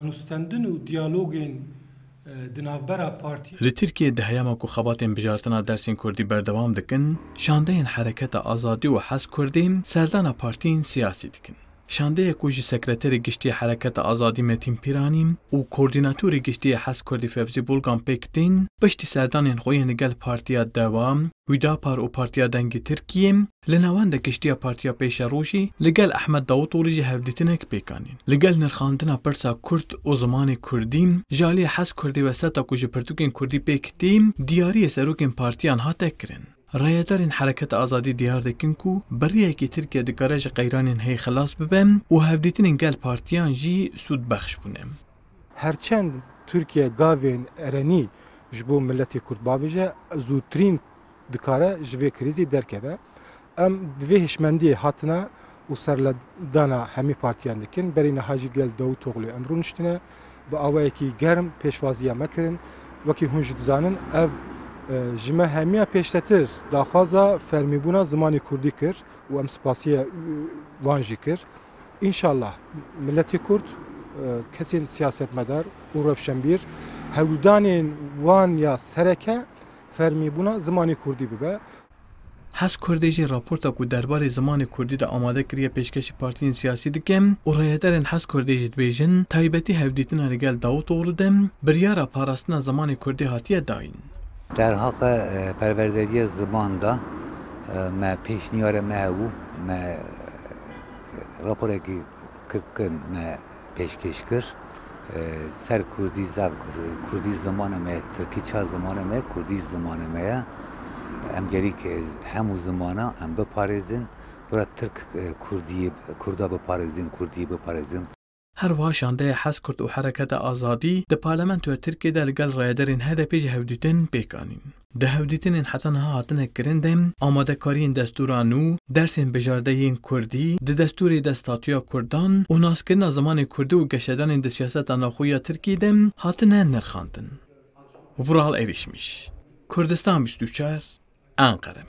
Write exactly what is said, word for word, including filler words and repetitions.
Nûstendin û diyalogên, e, di navbera partî. Li Tirkiyê di heyama ku xebatên bijartina dersên kurdî berdewam dikin, şandeyên Hereketa Azadî û Hez Kurdî serdana partiyên siyasî dikin. Şandeyê ku ji Sekreterê Giştî Hereketa Azadî Metîn Pîranî û Koordînatorê Giştî Hez Kurdî Fevzî Bulgan pêk tên, piştî serdanên xwe yên li gel Partiya Dewam, Hüdapar û Partiya Dengê Tirkiyê, li navenda giştî ya Partiya Pêşerojî li gel Ehmed Davutoğlu jî hevdîtinek pêk anîn. Li gel nirxandina pirsa kurd û zimanê kurdî, ji aliyê Hez Kurdî ve seta ku ji pirtûkên kurdî pêk tê, diyariyê serokên partiyan hate kirin. Rayedarên Hereketa Azadî diyar dikin ku bi rêyekê Tirkiye dikare ji qeyranên heyî xilas bibe û hevdîtinên gel partiyan jî sûdbexş bûne. Her çend Tirkiye gavên erenî ji bo miletê Kurd bavêje, zûtirîn dikare ji vê krîzê derkeve. Em bi vê hişmendiyê hatine û serledana hemî partiyan dikin. Berî niha jî gel Davutoğlu em rûniştine. Bi awayekî germ pêşwaziya me kirin. Wekî hûn jî dizanin, ev, e, ji me hemiya pêştetir daxwaza fermîbûna zimanê kurdî kir û em spasiya, e, wan jî kir. Înşallah miletê Kurd, e, kesên siyasetmedar û rewşenbîr hewldanên wan ya sereke fermîbûna zimanê kurdî bibe. Hez Kurdê jî raporta ku derbarê zimanê kurdî de amade kiriye pêşkêşî partiyên siyasî dike û rayedarên Hez Kurdê jî dibêjin, taybetî hevdîtina li gel Davutoğlu de biryara parastina zimanê kurdî hatiye dayîn. Derheqê, e, perwerderiya ziman de, e, me pêşniyara me hebû, me, e, raporekî kikin me pêşkêş kir. E, ser kurdî zaf, kurdî zimana me, tirkî ça zimana me, kurdî zimana me ye. Em gerî, e, hemû zimana em biparêzin. Bira tirk, e, kurdî, kurda biparêzin, kurdî biparêzin. Her wiha şandeya Hez Kurd û Hereketa Azadî di Parlamentoya Tirkiyê de li gel rayedarên H D P jî hevdîtin pêk anîn. Di hevdîtinên heta niha hatine kirin de amadekariyên destûra nû, dersên bijardeyên kurdî, di destûrê de statuya kurdan û naskirina zimanê kurdî û geşedanên di siyaseta navxwe ya Tirkiyê de hatine nirxandin. Vural Erişmiş, Kurdistan bîst û çar, Anqere.